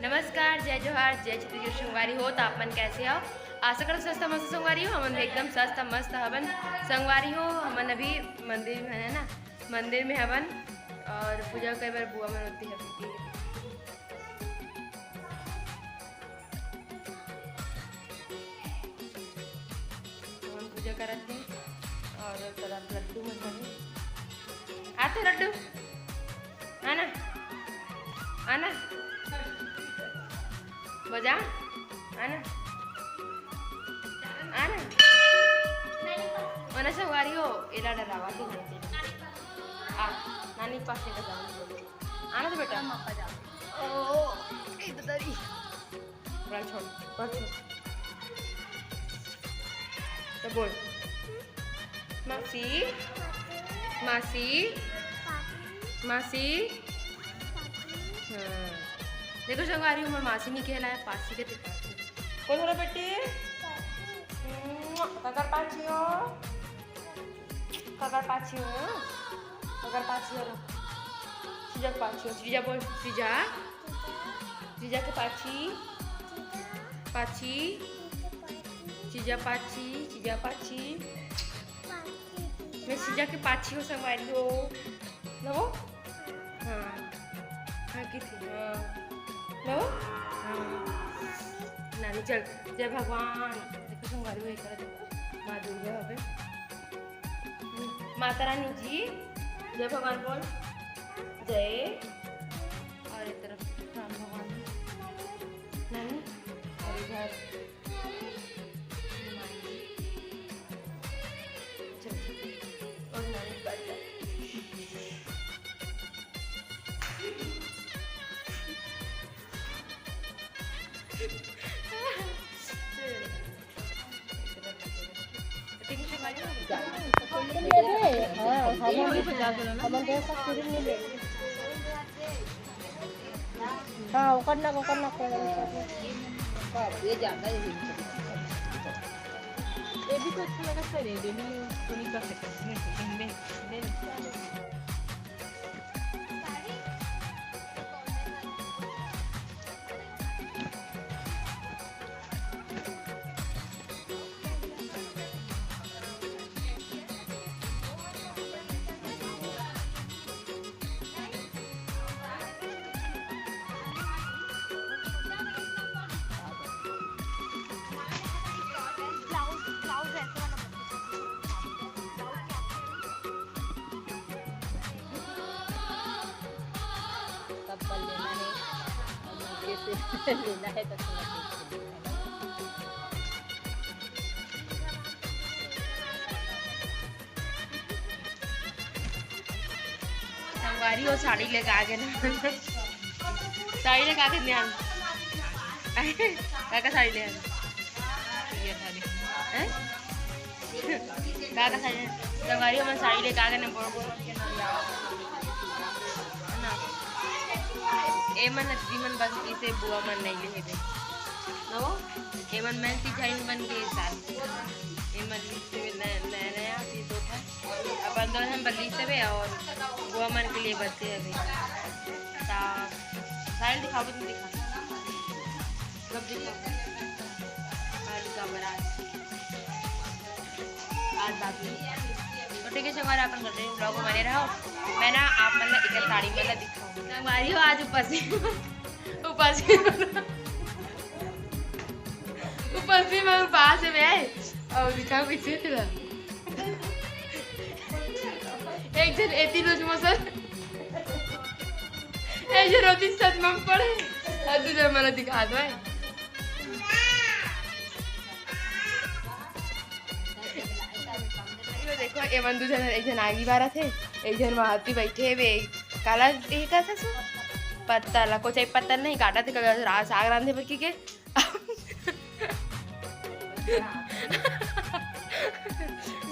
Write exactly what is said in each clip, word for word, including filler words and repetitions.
नमस्कार, जय जोहार, जय छत्तीसगढ़ संगवारी हो। तो आप मन कैसे हो? आशा करत स्वस्थ मस्त संगवारी हो। हमन भी एकदम स्वस्थ मस्त हवन संगवारी हो। हमन अभी मंदिर में है ना, मंदिर में हवन और पूजा करे बर बुआ मन होती है। हमन पूजा करत हे और तरफ लड्डू मन हवे। आ तो लड्डू, आना, आना, बजा, आना, आना। ओना संगवारी हो, एला डरावा के घंटी। आ, नानी पास ले जाओ। आना तो बेटा। ओ, ए ददरी। बड़ा छोड़, बड़ा छोड़। तो बोल, मासी, मासी, मासी। हाँ। देखो संगवारी, हमर मासी नहीं कहला है, पासी के दिखा। कौन हो रहा बेटी? काकर पाछी हो? काकर पाछी हो? काकर पाछी हो? श्रीजा के पाछी हो। श्रीजा बोल, श्रीजा। श्रीजा के पाछी। पाछी। श्रीजा पाछी, श्रीजा पाछी। मैं श्रीजा के पाछी हो, संगवारी हो। ना वो? हाँ। हाँ, की थी? हाँ। ना वो? हाँ। नानी चल। जय भगवान। देखो, संगवारी हो, एक तरह देखो। माँ दुर्गा हवे। माता रानी जी, जय भगवान बोल, जय। और एक तरफ राम भगवान, नानी, और इधर हनुमान जी। चलो, और नानी बैठ जाओ। हाँ, ओकर ना, ओकर ना, ओकर ना। ये ज्यादा ही ये भी तो अच्छा लगा सर, ये भी तो नहीं कर सकते। तब कर लेना है, और नीचे से लेना है तो थोड़ा देख के लेना है। संगवारी हो, साड़ी लेके आ गे ना। साड़ी लेके आ गे ध्यान। का का साड़ी ले आए? ये साड़ी। हैं? का का साड़ी? संगवारी हो, हमन साड़ी लेके आ गे ना, बोल बोल। है ना? ए मन दीदी मन बस इसे बुआ मन नहीं ले दे। ना वो? ए मन मैं ती जाइन बन के साथ। ए मन लिस्ट में नया, नया, नया चीज होता है। अपन दो हम बदली से बे और बुआ मन के लिए बचे अभी। ता साइड दिखाओ, तुम दिखा। सब दिखाओ। हाँ, दिखाओ, बड़ा। आज बात नहीं। तो ठीक है, संगवारी, अपन करते हैं vlog में बने रहो। मैं ना आप मतलब एक साड़ी मतलब दिखाऊँ। संगवारी हो, आज ऊपर से, ऊपर से, ऊपर से मैं पास में आए और दिखा पीछे तेरा। एक जन एती लूज मोशन, एक जन रोटी सच में पड़े, और दूसरा मला दिखा दो है। ये देखो, एमन दू जन, एक जन आगी बारत हे, एक जन वहाती बैठे हे, काला ये का था सो? पत्ता ला, कोचई पत्ता नहीं काटा थे, कल रात साग रांधे बल्कि के।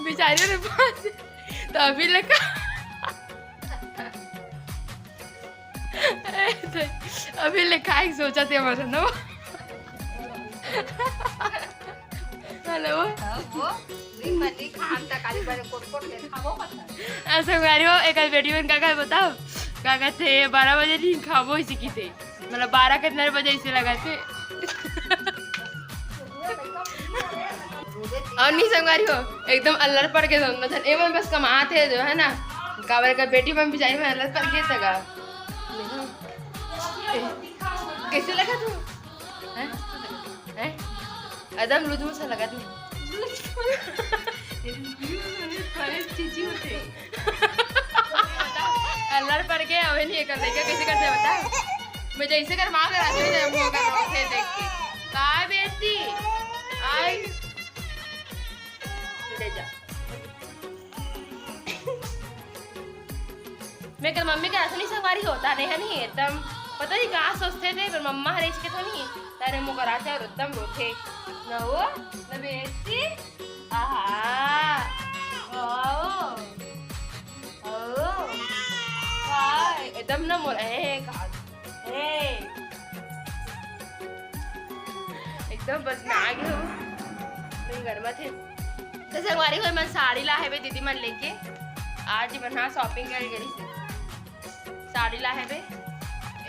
बेचारे रे पास, तो अभी लेका, अभी लेका एक सोचा थे हमारा ना। हेलो। वो, वो, नहीं, मैं नहीं खा, हम तक आलू बड़े कोट कोट के खाबो करता। ऐसे गाड़ी हो, एक आध बेटी बन का, का बताओ? का कहते, बारह बजे नहीं खाबो इसी की थे। मतलब बारह कितना बजे ऐसे लगा थे। और नहीं संगवारी हो, एकदम अल्लर पड़ के दोनों झन। एमन बस कमात हे जो है ना, काबर का बेटी मन बिचारी मन अल्लर पड़ के तगा। कैसे लगा तू? हैं? हैं? एकदम लुझुम सा लगा तू। अल्लर पड़ के अवे नहीं कर देखे कैसे करते बता। मैं जैसे कर मार रहा था, मुंह कर रहा थे देख के। काय बेटी? आई। ले जा। मैं कर मम्मी का असली संगवारी होता नहीं है नहीं एकदम। पता नहीं कहाँ सोचते थे, पर मम्मा हर इसके तो नहीं। तारे मुकर आते और एकदम रोते। न वो, न बेटी। आहा। ओ। ओ। हाय, एकदम ना मोर, ए, का, ए। एकदम बस मैं आ गई हूँ। नहीं घर में थे। तो संगवारी हो, मैं साड़ी ला है बे दीदी मन लेके। आज मन हाँ shopping कर गई से। साड़ी ला है बे।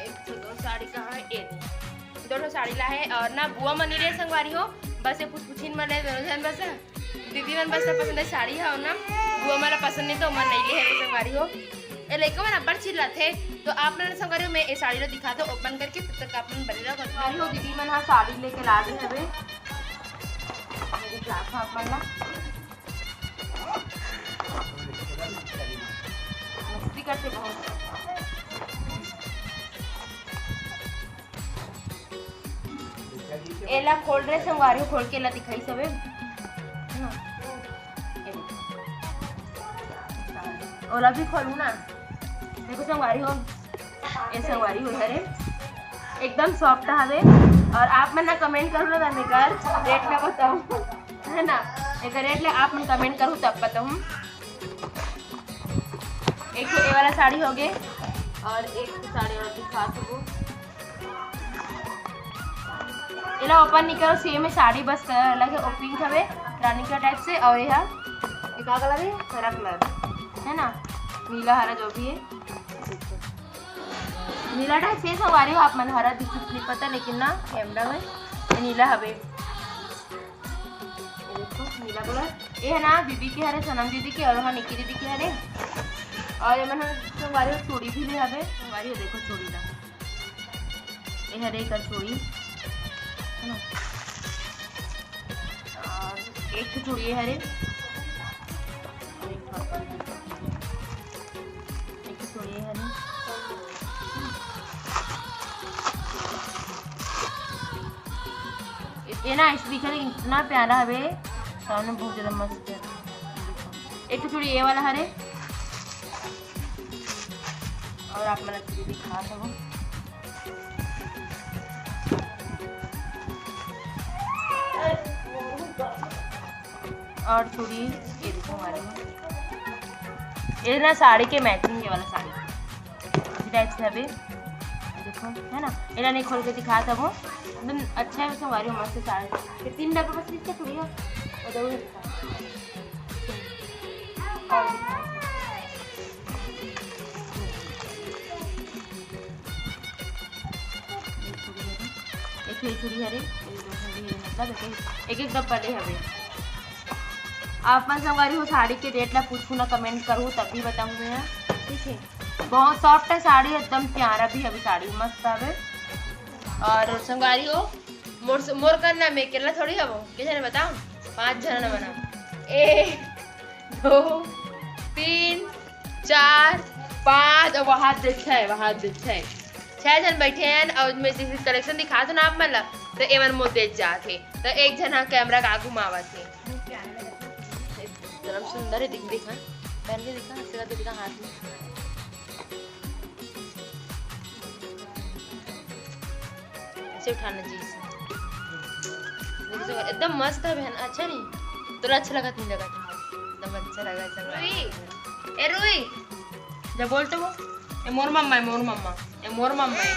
एक ठो दो साड़ी कहाँ है? ए दे। दोनों साड़ी ला है और ना बुआ मन ले संगवारी हो। बस ये पुछपुछिन मन ले दोनों जन बस। दीदी मन बस पसंद है साड़ी है और ना बुआ मन पसंद नहीं तो मन नहीं ले है बे संगवारी हो। ए लइका मन अब्बड़ चिल्लाथे, तो आप मन संगवारी हो मैं ये साड़ी ला दिखा दो open करके, तब तक आप मन बने रहो। संगवारी हो दीदी मन हाँ साड़ी लेके ला दे हवे। ये दिखा था आप मन ला। मस्ती करते बहुत। एला खोल रहे संगवारी, खोल के एला दिखाई सबे। है ना? ये देखो। ओला भी खोलू ना। देखो संगवारी हो, ये संगवारी हो हरे, एकदम soft हवे। और आप मन ना comment करू ना, मैं कर rate ना बताऊँ, है ना? एक rate ले आप मन comment करू तब बताऊँ। एक ठो ये वाला साड़ी हो गए और एक ठो साड़ी और दिखा सकूँ। एला open नहीं करो, same है साड़ी, बस colour अलग है। वो pink हवे रानी का type से, और ये हा, ये का colour है? हरा colour है ना, नीला हरा जो भी है। नीला type से संगवारी हो आप मन, हरा दिखत नहीं पता, लेकिन ना camera में ये नीला हवे। ये देखो नीला colour, ये है ना दीदी के हरे, सनम दीदी के, और वहाँ निक्की दीदी के हरे, और ये मन संगवारी हो चूड़ी भी ले हवे संगवारी हो। देखो चूड़ी ला, ये हरे एकर चूड़ी, है ना? और एक ठो चूड़ी ये हरे, एक ठो चूड़ी ये हरे। ये ना ऐसे दिख रहा है, इतना प्यारा हवे, सामने बहुत ज्यादा मस्त है। एक ठो चूड़ी ये वाला हरे, और आप मन ला चूड़ी दिखा सकूँ। और चूड़ी ये देखो हमारे में, ये ना साड़ी के matching, ये वाला साड़ी इसी type से हवे, देखो है ना, एला नहीं खोल के दिखा सकूँ, एकदम अच्छा है संगवारी हो, मस्त साड़ी। ये तीन डब्बा बस इसका चूड़ी है, और दो और दिखा। एक ये चूड़ी हरे, मतलब एक एक, एक एक डब्बा ले हवे। आप मन संगवारी हो साड़ी के rate ला पूछू ना, comment करू तब भी बताऊँ मैं, ठीक है। बहुत soft है साड़ी, एकदम प्यारा भी हवे साड़ी, मस्त हवे। और संगवारी हो मोर से, मोर करना मैं अकेला थोड़ी हवो, कैसे ने बताओ, पांच झन बना, एक दो तीन चार पांच, और वहां दे छह, वहां दे छह, छह झन बैठे हैं। और मैं जैसे collection दिखा दो ना आप मन ला, तो एमन मोर देख जात हे, तो एक झन हा camera का घुमावत हे। एकदम सुंदर है, दिख दिखा, पहन के दिखा, ऐसे करके दिखा हाथ में। ऐसे उठाना चाहिए इसे। देखो तो एकदम मस्त है बहन, अच्छा नहीं? तोला अच्छा लगत नहीं लगत? एकदम अच्छा लगा, अच्छा लगा। रुई, ए रुई, जब बोलते वो, ए मोर मम्मा है, मोर मम्मा, ए मोर मम्मा है।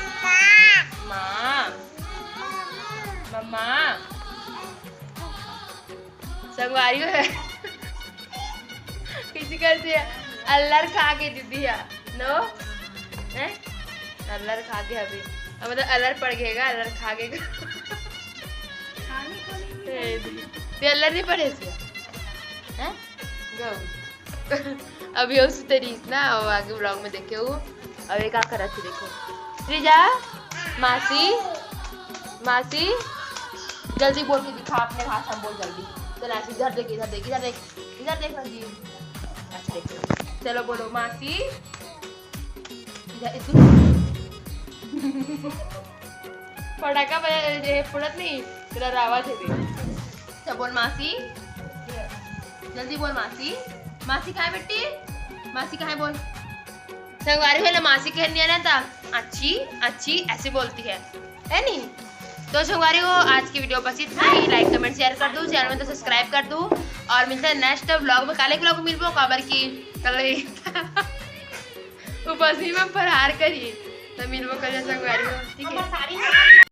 माँ, मम्मा। संगवारी हो किसी कर से अल्लर खा के दीदी है, नो? हैं? अल्लर खा के अभी। अब मतलब अलर पड़ गएगा, अलर खा गएगा। खाने को नहीं ए, ते अलर नहीं पड़े थे? हैं? गौ। अभी उस तेरी ना, वो आगे vlog में देखे हो। अब ये का करत थी देखो। श्रीजा, मासी, मासी, जल्दी बोल के दिखा, अपने भाषा में बोल जल्दी। चल ऐसे इधर देख, इधर देख, इधर देख, इधर देख ना जी। अच्छा देखो, चलो बोलो मासी। इधर, इधर। फटाका बजा, ये फुड़त नहीं, तेरा रावा थे भी। अच्छा बोल मासी, जल्दी बोल मासी। मासी कहाँ है बेटी? मासी कहाँ है बोल। संगवारी हो ना, मासी कहने आना था, अच्छी अच्छी ऐसे बोलती है, है नी? तो संगवारी हो, आज की video बस इतना ही। Like comment share कर दो, channel में तो subscribe कर दो और मिलते हैं next vlog में। काले vlog में मिलबो, काबर की कल उपसी में फरहार करी, तो मिलबो कल संगवारी हो, ठीक है? साड़ी